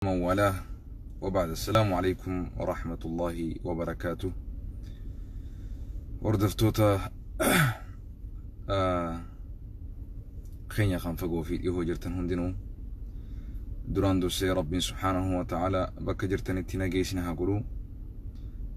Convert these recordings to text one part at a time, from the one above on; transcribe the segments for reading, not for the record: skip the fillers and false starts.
ومن والاه وبعد السلام عليكم ورحمة الله وبركاته. Hordoftoota keenya kan fagoo fi dhihoo jirtan hundinuu, duraan dursee Rabbiin subhaanahu wa ta'ala bakka jirtanitti nageessina haa godhu.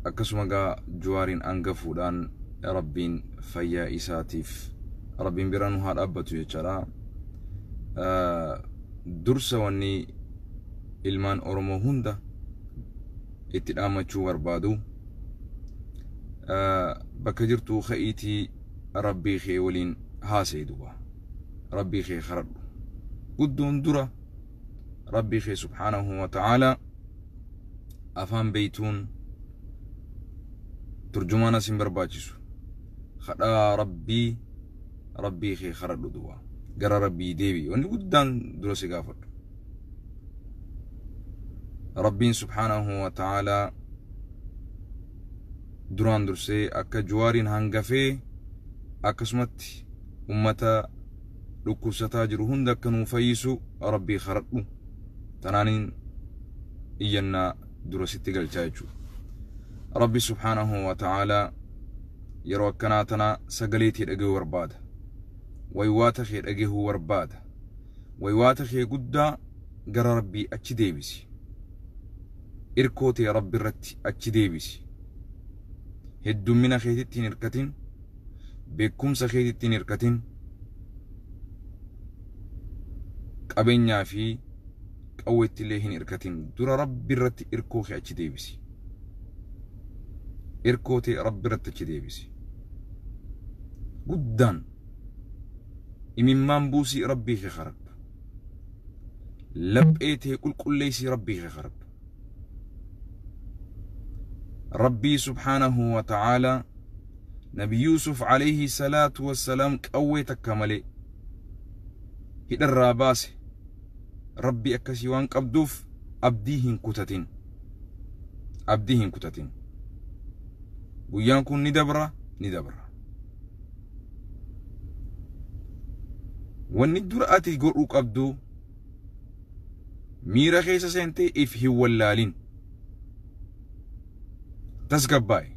Akkasuma gaa Juwaariin angafuudhaan Rabbiin fayyaa isaatiif Rabbiin bira nu haa dhaabbatu jechaadha. Dursa wanni ilmaan Oromoo hunda itti dhaammachuu barbaadu, bakka jirtuu ka'iitii Rabbii kee waliin haasa'e duba. Rabbii kee kadhadhu. Guddoon dura Rabbii kee subhaanahu wa ta'ala afaan beeytuun turjumaana sin barbaachisu. Kadhaa Rabbii, Rabbii kee kadhadhu duba. Gara Rabbii deebi'i. Wanni guddaan dura si gaafadhu. Rabbiin subhaanahu wa ta'ala duraan dursee akka Juwaariin hangafee akkasumatti ummata dhukkubsataa jiru hunda akka nuu fayyisu Rabbii kadhadhu. Tanaaniin iyyannaa dura sitti galchaa jechuudha. Rabbi subhaanahu wa ta'ala yeroo akkanaa tana sagalee tee dhagahuu barbaada. Waywaata kee dhagahuu barbaada. Waywaata kee guddaa gara Rabbii achi deebisi. Irkoo tee Rabbi irratti achi deebisi. Heddummina keetitti hin hirkatin. Beekumsa keetitti hin hirkatin. Qabeenyaa fi qawweetti illee hin hirkatin. Dura Rabbi irratti irkoo kee achi deebisi. Irkoo tee Rabbi irratti achi deebisi. Guddaan imimmaan buusii Rabbii kee kadhadhu. Laphee tee qulqulleessii Rabbii kee kadhadhu. Rabbii subhaanahu wa ta'ala Nabi Yuusuf alayhi salaatu wassalaam qawwee takka malee hidharraa baase. Rabbii akkasii waan qabduuf abdii hin kutatin. Abdii hin kutatin. Guyyaan kun ni dabra, ni dabra. Wanni dura ati godhuu qabdu, miira keessa seentee if hin wallaalin. Tasgabbaa'i.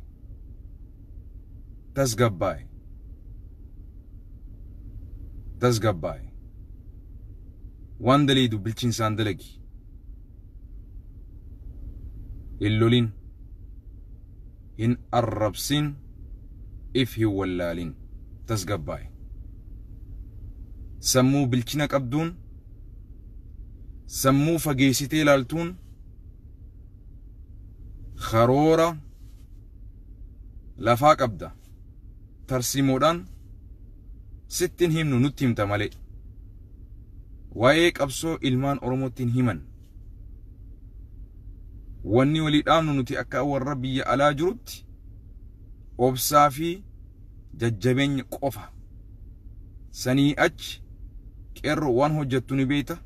Tasgabbaa'i. Tasgabbaa'i. Waan daleedu bilchinsaan dalagi. Hin lolin. Hin arrabsin. If hin wallaalin. Tasgabbaa'i. Sammuu bilchina qabduun, sammuu fageessitee ilaaltuun, karoora lafaa qabda. Tarsiimoodhaan sittin himnu, nutti himta malee. Waa'ee qabsoo ilmaan Oromootiin himan. Wanni walii dhaamnu nuti akka warra biyya alaa jirutti obsaa fi jajjabeenya qofa. Sanii achi qeerroo waan hojjettu ni beeyta.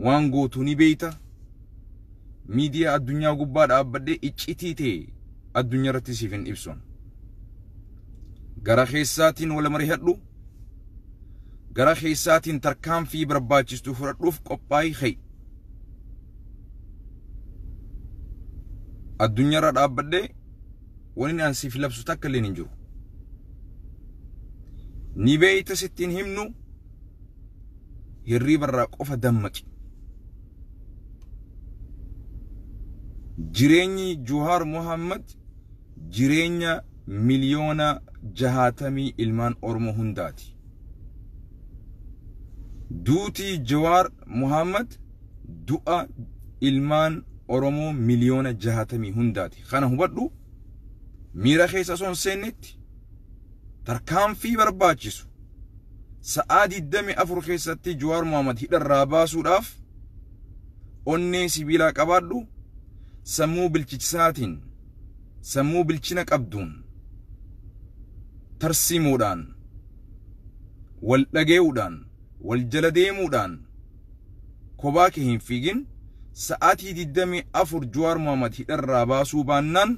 Waan gootu ni beeyta. Miidiyaa addunyaa gubbaa dhaabbadhee iccitii ta'e addunyaa irratti siif hin ibsun. Gara keessaatiin wal mari'adhu. Gara keessaatiin tarkaanfii barbaachistu fudhadhuuf qophaa'ii ka'i. Addunyaarra dhaabbadhee wani an siif labsu takka illee hin jiru. Ni beeyta, sittiin himnu, hirriibarraa qofa dammaqi. Jireenyi Juhaar Muhammad jireenya 60 miliyoona ilmaan Oromoo hundaati. Duutii Jawaar Muhammad du'a ilmaan Oromoo 60 miliyoona hundaati. Kana hubadhu, miira keessa osoo hin seennetti tarkaanfii barbaachisu sa'aa 24 keessatti Jawaar Muhammad hidharraa baasuudhaaf onnee sibiilaa qabaadhu. Sammuu bilchisaatiin, sammuu bilchina qabduun, tarsiimoodhaan, wal dhagee'uudhaan, wal jala deemuudhaan kophaa kee hin fiigin. Sa'aatii 24 Jawaar Muhammad hidharraa baasuu baannaan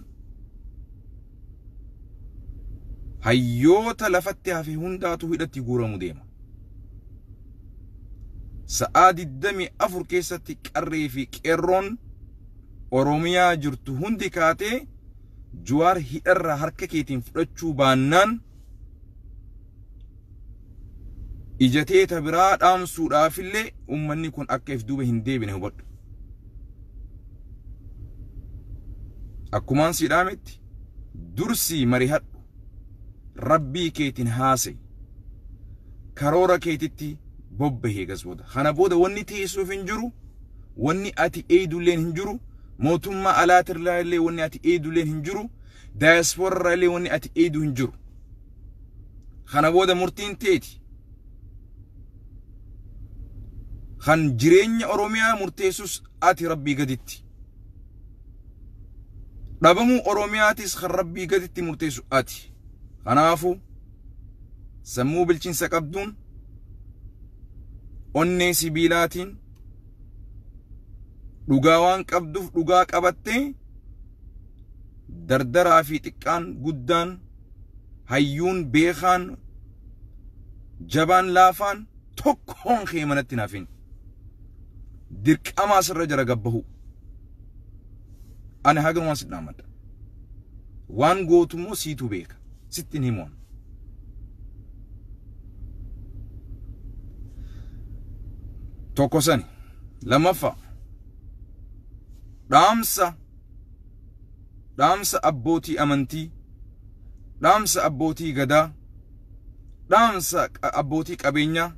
hayyoota lafatti hafe hundaatu hidhatti guuramu deema. Sa'aa 24 keessatti qarree fi qeerroon Oromiyaa jirtu hundi kaatee Jawaar hidharraa harka keetiin fudhachuu baannaan ijateeta biraa dhaamsuudhaafillee uummanni kun akka if duuba hin deebine hubadhu. Akkumaan si dhaametti dursii marihadhu, rabbii keetiin haase, karoora keetitti bobbahee gas booda. Kana booda wanni teessuuf hin jiru, wanni ati eedulleen hin jiru, mootummaa alaatirraa illee wanni ati eedulleen hin jiru, daayasporarraa illee wanni ati eedu hin jiru. Kana booda murtiin teeti. Kan jireenya Oromiyaa murteessus ati rabbii gaditti. Dhabamuu Oromiyaatis kan rabbii gaditti murteessu ati. Kanaafuu sammuu bilchinsa qabduun onnee sibiilaatiin dhugaa waan qabduuf dhugaa qabattee dardaraa fi xiqqaan guddaan hayyuun beekaan jabaan laafaan tokkoon kee manatti hin hafin. Dirqama asirra jira gabbahu. Ani haganumaan si dhaammadha. Waan gootummoo siitu beeka. Sitti hin himuun. Tokko sani. Lammaffaa. Dhaamsa abbootii amantii, dhaamsa abbootii gadaa, dhaamsa abbootii qabeenyaa,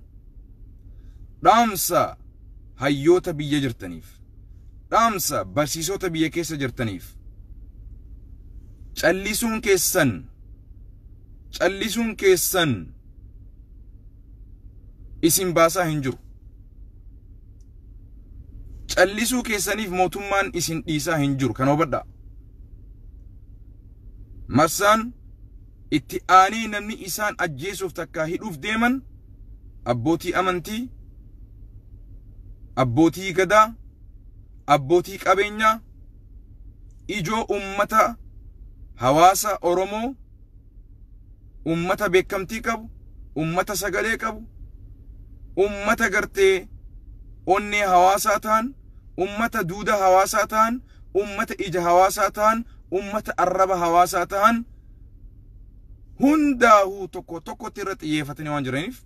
dhaamsa hayyoota biyya jirtaniif, dhaamsa barsiisota biyya keessa jirtaniif, callisuun keessan isin baasaa hin jiru. Callisuu keessaniif mootummaan isin dhiisaa hin jiru. Kana hubadhaa. Marsaan itti aanee namni isaan ajjeesuuf takkaa hidhuuf deeman abbootii amantii, abbootii gadaa, abbootii qabeenyaa, ijoo ummata hawaasa Oromoo, ummata beekamtii qabu, ummata sagalee qabu, ummata gartee onnee hawaasaa ta'an, ummata duuda hawaasaa ta'an, ummata ija hawaasaa ta'an, ummata arraba hawaasaa ta'an hundaahuu tokko tokkotti irra xiyyeeffatanii waan jiraniif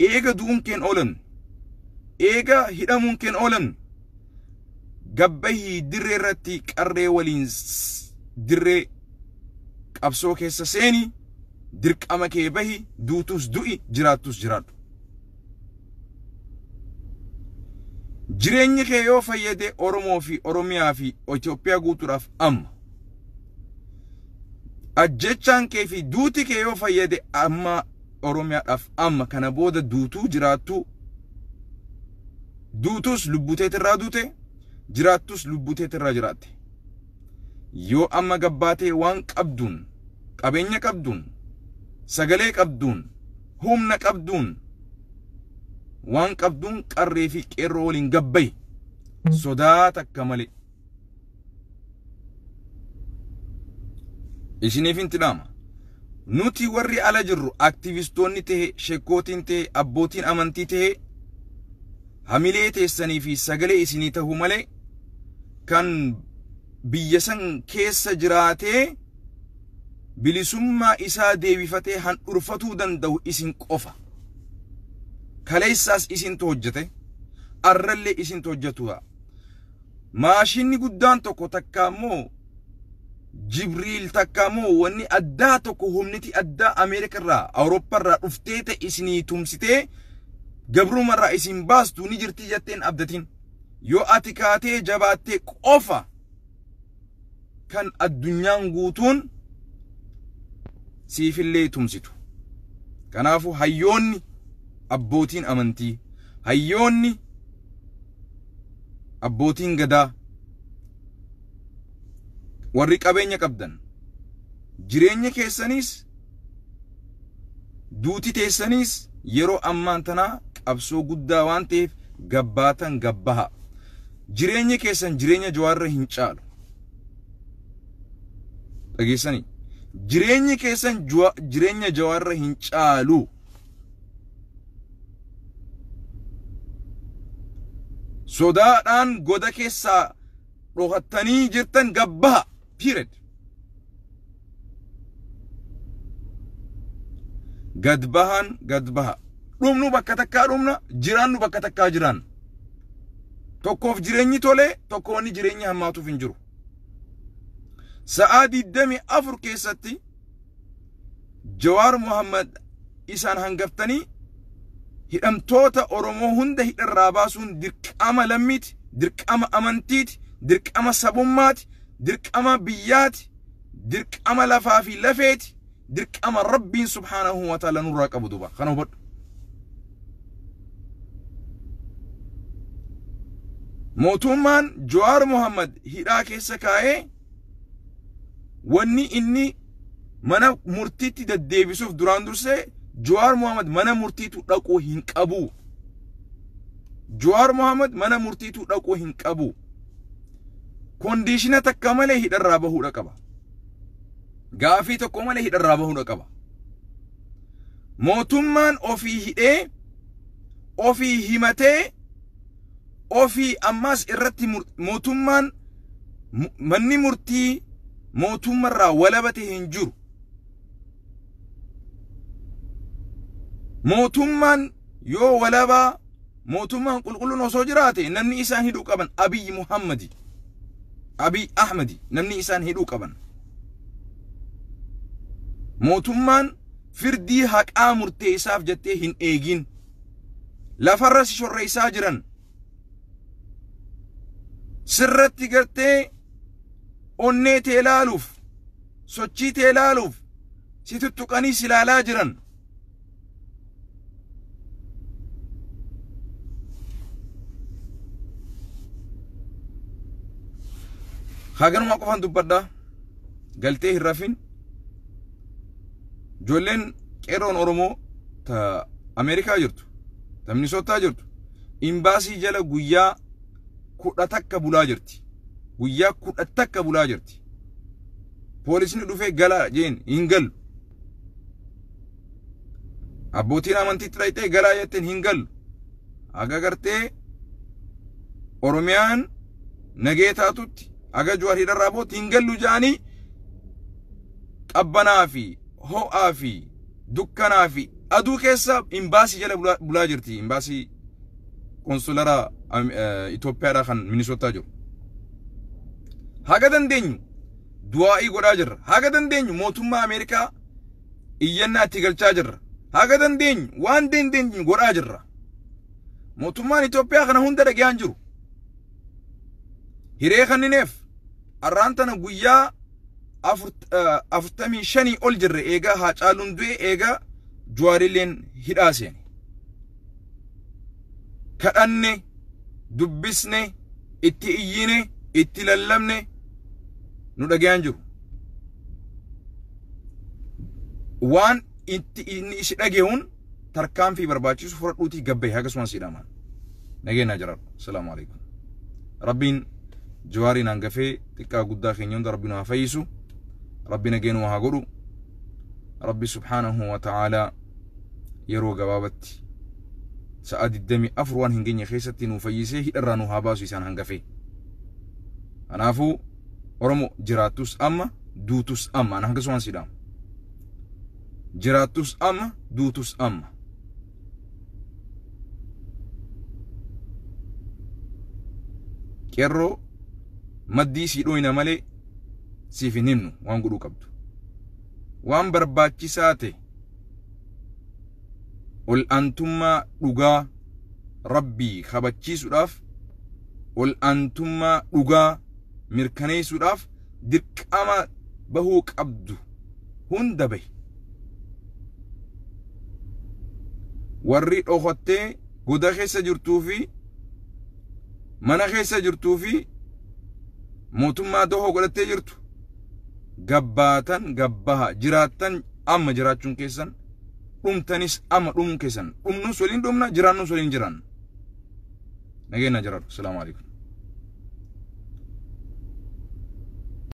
eega du'uun keen oolan, eega hidhamuun keen oolan, gabbahii dirree irratti qarree waliin dirree qabsoo keessa seeni, dirqama kee bahi, duutus du'i, jiraattus jiraadhu. Jireenyi kee yoo fayyade Oromoo fi Oromiyaa fi Itoophiyaa guutuudhaaf amma. Ajjechaan kee fi duuti kee yoo fayyade amma Oromiyaadhaaf amma. Kana booda duutuu jiraattuu, duutus lubbuteetirraa duute, jiraattus lubbuteetirraa jiraatte. Yoo amma gabbaatee waan qabduun, qabeenya qabduun, sagalee qabduun, humna qabduun, waan qabduun qarree fi qeerroo waliin gabbayi sodaa takka malee. Isiniif hin tidhaama. Nuti warri ala jirru aktivistoonni ta'e, sheekootiin ta'e, abbootiin amantii ta'e, hamilee teessanii fi sagalee isinii ta'uu malee kan biyya san keessa jiraatee bilisummaa isaa deebifatee handhurfatuu danda'u isin qofa. Kaleessaas isintu hojjete, arrallee isintu hojjetudha. Maashinni guddaan tokko takka immoo Jibriil takka immoo wanni addaa tokko humniti addaa Ameerikarraa Awuroopparraa dhuftee ta'e isinii tumsitee gabrumarraa isin baastu ni jirti jetteen abdatiin. Yoo ati kaatee jabaattee qofa kan addunyaan guutuun siifillee tumsitu. Kanaafuu hayyoonni abbootiin amantii, hayyoonni abbootiin gadaa, warri qabeenya qabdan, jireenya keessaniis duuti teessaniis yeroo ammaan tanaa qabsoo guddaa waan ta'eef gabbaatan gabbaha. Jireenya keessan jireenya Jawaarra hin caalu. Dhageessanii? Jireenyi keessan jireenya Jawaarra hin caalu. Sodaadhaan goda keessaa dhokattanii jirtan gabbaha. Period. Gad bahan gad baha. Dhumnu bakka takkaa dhumna, jiraannu bakka takkaa jiraan. Tokkoof jireenyi tolee, tokko wanni jireenya hammaatuuf hin jiru. Sa'aa 24 keessatti Jawaar Mohammad isaan hangaftanii hidhamtoota Oromoo hunda hidharraa baasuun dirqama lammiiti, dirqama amantiiti, dirqama sabummaati, dirqama biyyaati, dirqama lafaa fi lafeeti, dirqama Rabbiin subhaanahu wa ta'ala nurraa qabu duuba. Kana hubadhu. Mootummaan Jawaar Mohammad hidhaa keessa kaa'ee wanni inni mana murtiitti deddeebisuuf duraan dursee Jawaar Mohammad mana murtiitu dhaquu hin qabu. Jawaar Mohammad mana murtiitu dhaquu hin qabu. Kondiishina takka malee hidharraa bahuudha qaba. Gaafii tokko malee hidharraa bahuudha qaba. Mootummaan ofii hidhee, ofii himatee, ofii ammaas irratti mootummaan manni murtii mootummarraa walabate hin jiru. Mootummaan yoo walabaa mootummaan qulqulluun osoo jiraate namni isaan hidhuu qaban Abiy Muhammadi. Abiy Ahmadi namni isaan hidhuu qaban. Mootummaan firdii haqaa murteessaaf jettee hin eegin. Lafarra si shorreessaa jiran. Sirratti gartee onnee tee ilaaluuf, sochii tee ilaaluuf, si tuttuqanii si ilaalaa jiran. Haganuma qofaan dubbadhaa. Galtee hin rafin. Ijoolleen qeerroon Oromoo ta Ameerikaa jirtu, ta Minisootaa jirtu, imbaasii jala guyyaa 11 bulaa jirti. Guyyaa 11 bulaa jirti. Poolisni dhufee galaa jeen hin galu. Abbootiin amantiitti dhaqxee galaa jetteen hin galu. Haga gartee Oromiyaan nagee taatutti haga Jawaar hidharraa bootti hin gallu jedhanii qabbanaa fi ho'aa fi dukkanaa fi aduu keessa imbaasii jala bulaa jirti. Imbaasii konsulara Itoophiyaadhaa kan Minisootaa jiru. Haga dandeenyu du'aa'ii godhaa jirra. Haga dandeenyu mootummaa Ameerikaa iyyannaa itti galchaa jirra. Haga dandeenyu waan dandeenyu godhaa jirra. Mootummaan Itoophiyaa kana hunda dhagayaan jiru. Hiree kannineef arraan tana guyyaa 45 ol jirre eegaa Haacaaluun du'e eegaa Jawaarilleen hidhaa seene. Kadhanne, dubbisne, itti iyyine, itti lallabne nu dhagayaan jiru. Waan itti inni isi dhagayuun tarkaanfii barbaachisu fudhadhuutii gabbaye akkasumas hidhaman. Nageenya jiraadhu. Salaamu alaikum. Rabbiin Jawaariin hangafee xiqqaa guddaa keenya hunda Rabbi nu haa fayyisu. Rabbi nageenuma haa godhu. Rabbi subhaanahu wa ta'aalaa yeroo gabaabatti sa'a 24 waan hin geenye keessatti nu fayyisee hidharraa nu haa baasu isaan hangafee. Kanaafuu Oromo jiraattus amma duutus amma ana akkasumaan sidhaama. Jiraattus amma duutus amma. Qeerroo maddii sii dhooyna malee siif hin himnu waan godhuu qabdu. Waan barbaachisaa ta'e ol'aantummaa dhugaa Rabbii kabachiisuudhaaf, ol'aantummaa dhugaa mirkaneessuudhaaf dirqama bahuu qabdu hunda bahi. Warri dhokattee goda keessa jirtuu fi mana keessa jirtuu fi mootummaa dahoo godhattee jirtu gabbaatan gabbaha jiraattan amma jiraachuun keessan dhumtanis amma dhumuun keessan dhumnuus waliin dhumna jiraannuus waliin jiraanna. Nageenya jiraadhu. Salaamu alaikum.